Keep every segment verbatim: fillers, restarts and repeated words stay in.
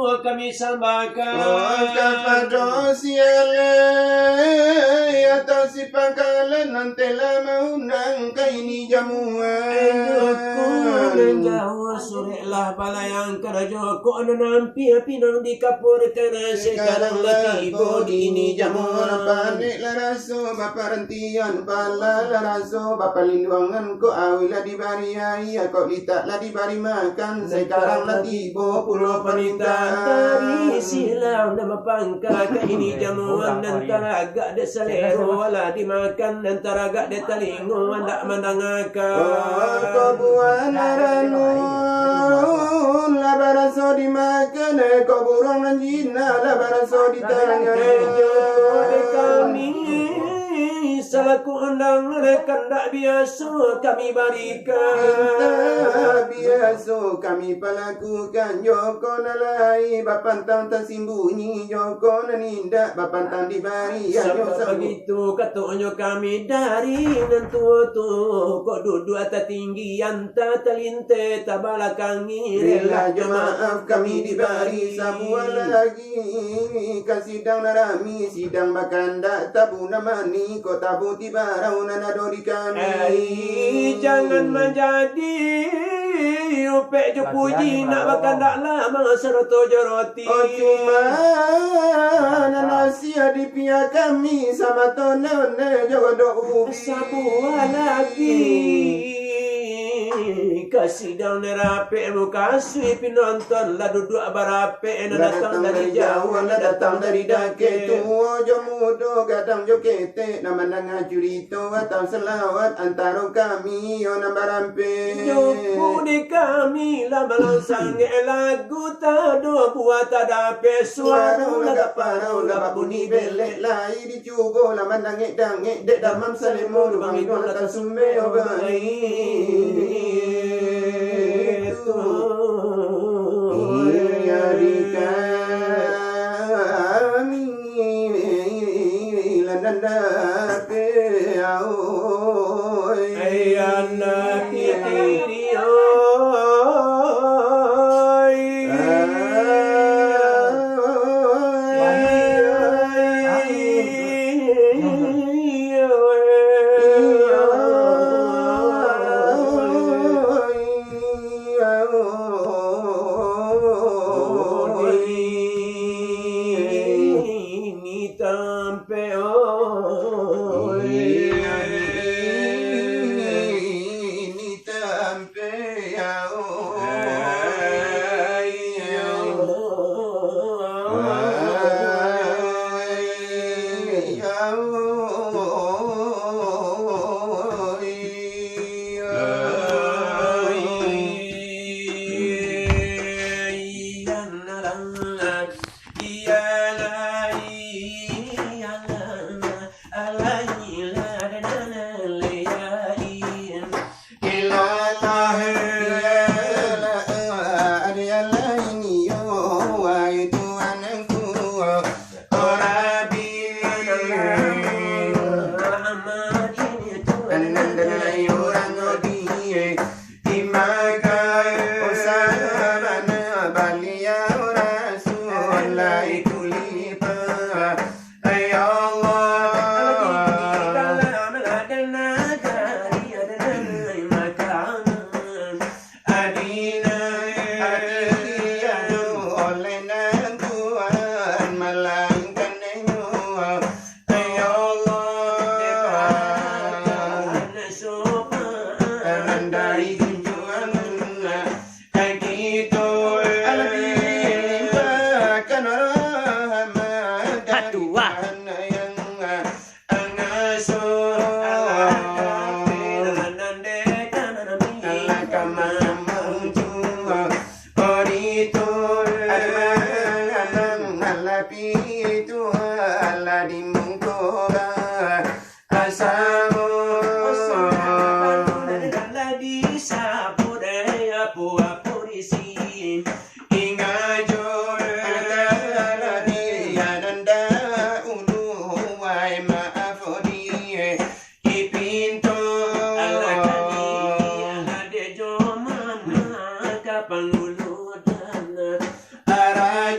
Kami sambahkan. Oh, kapado si Alai atau si Pangkalan nan telah maundang ka ini jamuan. Joko nan jauah surek lah balayang, karajo ko nan ampia pinang dikapurkan, sekarang lah tibo di ini jamuan. Panek lah raso baparantian, pala lah raso bapalinduangan, kok auih lah dibari aia, kok litak lah dibari makan, sekarang lah tibo pulo panitahan. Tari silang nan bapangka ka ini jamuan, nan taragak dek salero lah dimakan, nan taragak dek talingo andak mandangakan. Oh, kok buah nan ranun lah baraso dimakan, eh, kok buruang nan jinak lah baraso ditangan. Joko dek kami salaku undang, kandak biaso kami barikan. Indak biaso kami palakukan, joko nan lai bapantang tasimbunyi, joko nan indak bapantang dibari, hanyo sabab sabu- Itu katonyo kami dari nan tuo tu, kok duduak tatinggi, anta talinteh tabalakangi. Rila jo maaf kami dibari sabuah lagi, ka sidang nan rami, sidang bakandak tabu nan manih, kok tabu tibarau nan ado di kami. Ai, jangan manjadi upek jo puji, nak bakandak lamang sarato jo roti. Oh, cuma nan asia di pihak kami, samato nene jo godok ubi. Sabuah lagi, ka sidang nan rapek, mukasuik pinonton lah duduak barapek, nan datang dari jauah, nan datang dari dakek, tuo jo mudo, gadang jo ketek, nan mandanga curito atau salawat antaro kami yo nan barampek. Joko dek kami lah malang sangek, lagu tado buah tadapek, suaro lagak parau lah babunyi belek, lai dicubo lah mandangek-dangek, dek damam salemo lubang iduang lah tasumbek, oh, baik tu. Iya di kami lah nan dapek, oi. Ai anak tiri, oi. Ini tampek, oi. Ini tampek, ya Allah. Ya Allah. Adina, adina, oleh nan Tuhan malangkan nyo. Ya Allah, dari junjungan kito, Allah dilimpahkan rahmat dari Tuhan yang Ingat jo, anak-anak di ananda ulu, wai maaf di, di pintu. Alah kami, alah dek jo mama, ka pangulu dana. Arah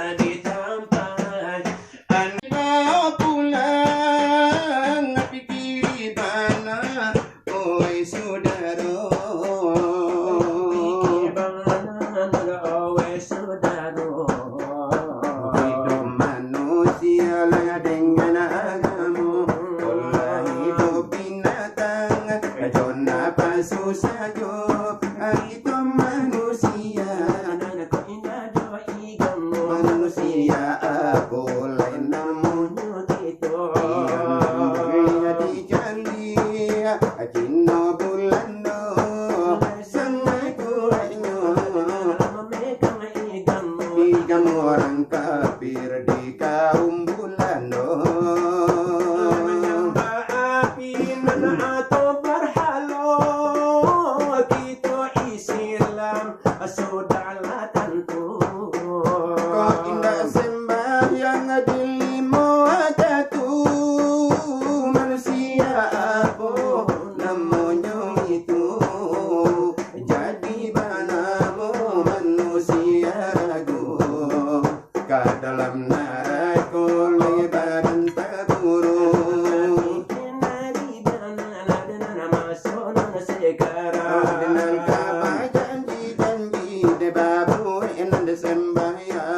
Di tampek anda pulang, pikiri bana, oi sudaro. Pikiri bana, oi sudaro. Hidup manusia lah dengan agamo, pola hidup binatang, jo napasu sajo, hidup manusia. Manusia apo lai namonyo kito? Iyo, dijali Cino Bulando, sangaik kuaiknyo mamegang igamo. Igamo urang kafir di kaum Bulando. Manyambah api nan atau barhalo, kito Islam sudahlah tantu. Kok indak sembahyang di limo wakatu, manusia apo namonyo itu? Jadi banamo manusia ragu. Ka dalam narako lai badan taburuang. Nan ka bajanji-janji dek babuek nan disembahyang.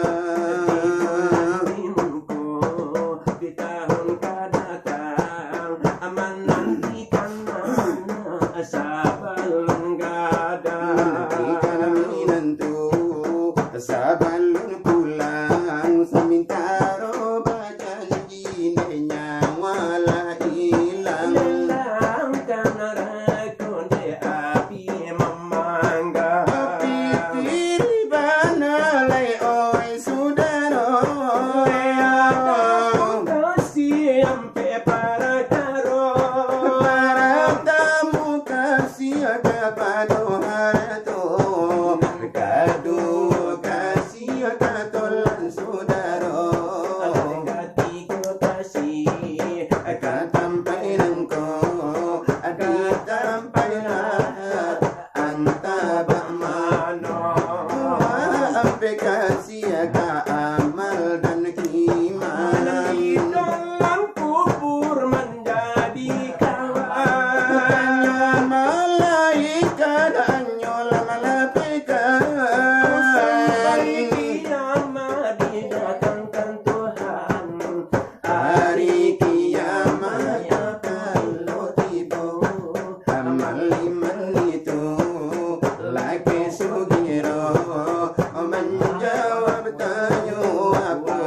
Di tahun ka datang, manantikan sabalun gadang. Manantikan minantu sabalun pulang, samantaro bajanji dek nyawa lah ilang. Dalam ka narako dek api mamanggang. Pikiri bana lai, oi sudaro. Kasiah ampek parakaro. Paratamu kasiah kapado harato. Kaduo kasiah ka tulang sudaro. Katigo kasiah ka tampek nangko, ka tampek lah. Antah bak mano, ampek kasiah ka amal dan iman. Di dalam kubur manjadi kawan. Bukannya malaikat, hanyolah malapaikan. Sampai kiamat didatangkan Tuhan. Ari kiamat kalau tibo, amal iman itu lakeh sugiro manjawab tanyo apo.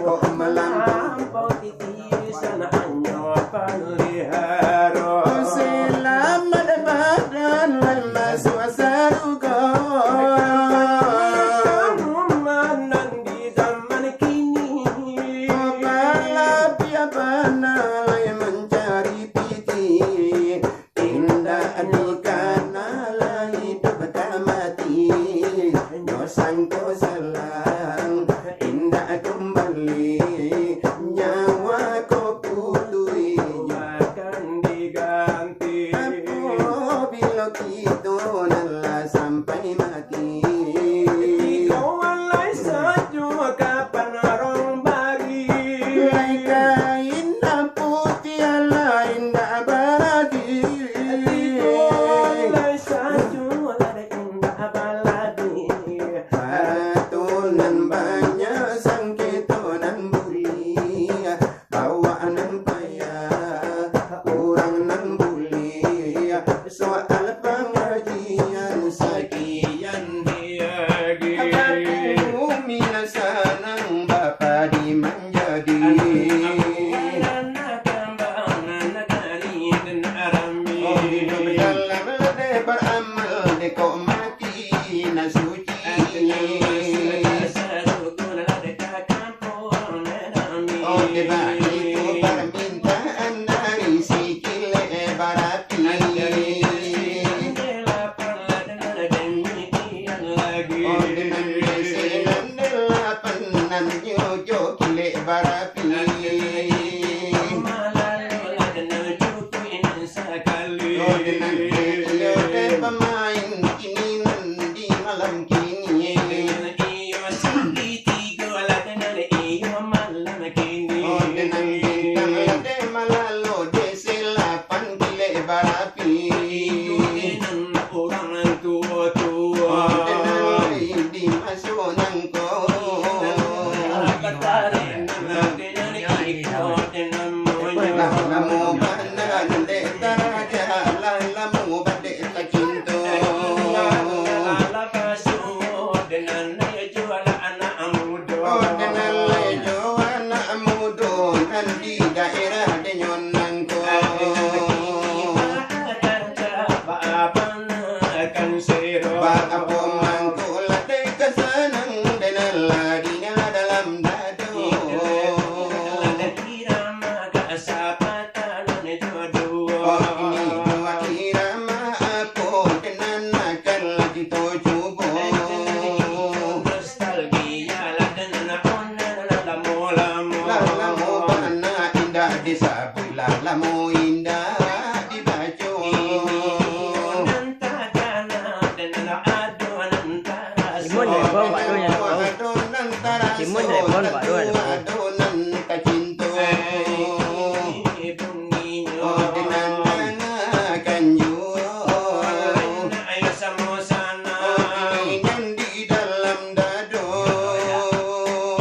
Kok malampau titisan anyo paliharo. Selamat badan lai masuak sarugo. Kamu manang di zaman kini. Kepala pihak bana lai mancari piti. Indak dikanal hidup ka mati. Nyo sangko salang, indak kumbali. Nyawa ko puluih nyo akan diganti. Apabilo kito nan lah sampai mati. Kito alai sajo kapan urang bari. Lai ka indak putiah, lai indak balagi. Kito alai sajo, lai indak balagi. Barato nan banyak, sangketo nan buliah. Awak nan payah, urang nan buliah, soal pangajian sakian diagi. Bumi nan sanang bapadi manjadi. Oh, hidup dalam ladeh baramal, dek kok mati nan suci. Oh, tiba itu permintaan dari si kilek barapi. Oh, dengan desenan delapan nan nyojo kilek barapi. Oh, dengan iyo deh pamain kini nan di malam kini. Anak mudo. Oh, kenal lai jo anak mudo nan di daerah dinyo nangko. Baapo mangko lah dek ka sanang, denal lah dina dalam dado. Oh, ini dua irama apo nan akan lah kito cubo. Nostalgia lah nan lamo-lamo. Lah lamo bana indak disabuik, lah lamo indak dibaco. Nan takana dan ado nan taraso. Timun dari bawah, Pak, tu yang tahu. Ado nan taraso, Timun dari bawah, Pak, tu yang tahu. Ado nan tacinto. Oh, dinandangakan juo. Ayo samo sana. Oh, nan di dalam dado.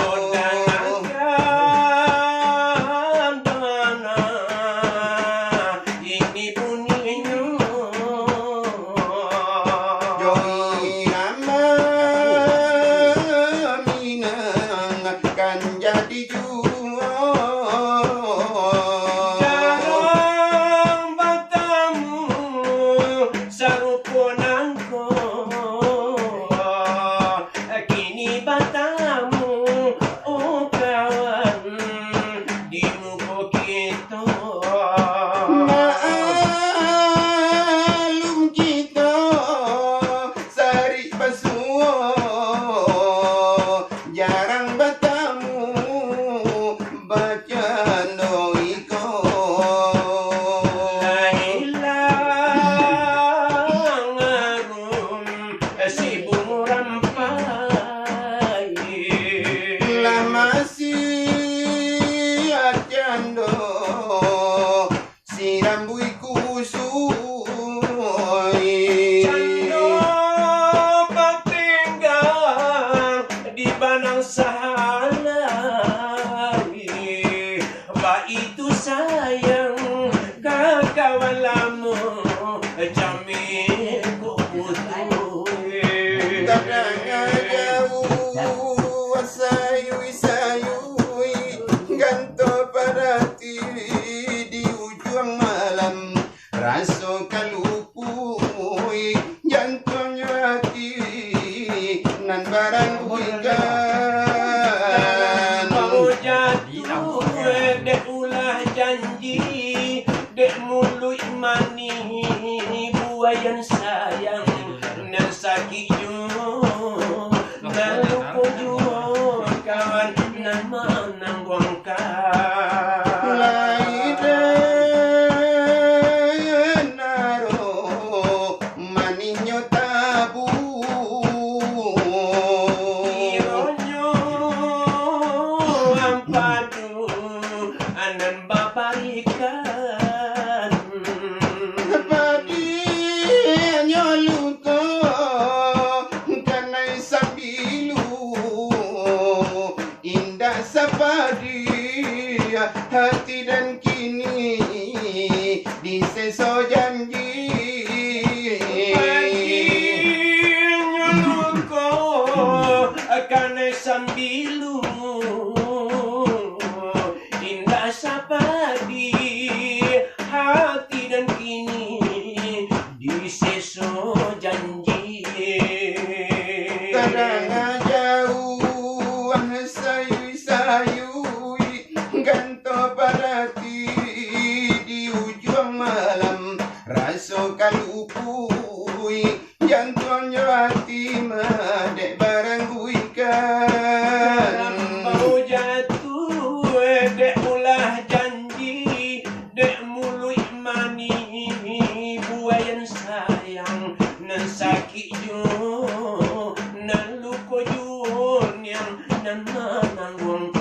Oh, dangakan, dana. Ini buninyo. Jo irama Minang kan jadi juo. Jarang batamu sarupo nangko. Kini batamu, oh kawan, di muko kito. Maklum kito sarik basuo, jarang batamu, bacando iko. Lah ilang arum si bungo rampai. Lah masiah cando si rambuik kusuik. Cando batenggang di banang sahalai. Baitu sayang ka kawan lamo, jameh ko putuih. Kadang jauah sayui-sayui, ganto parati di ujuang malam. Raso ka lupuih, jantuang jo ati nan barangguikan. Mau jatuah dek ulah janji, dek muluik manih buayan sayang nan sakik juo. Nan lupo juo kawan nan manangguangkan. Lai den aro manihnyo tabu. Kironyo ampadu nan babarikan. Padinyo luko kanai sambilu, indak sapadi hati dan kini diseso janji. Padinyo luko kanai sambilu, indak sapadi hati dan kini diseso janji. Kadang jauah sayui-sayui, ganto parati di ujuang malam, raso ka lupuih. Jantuang jo ati mah dek barangguikan. Bau jatuah dek ulah janji, dek muluik manih buayan sayang, nan sakik juo, nan luko juo niang, nan manangguang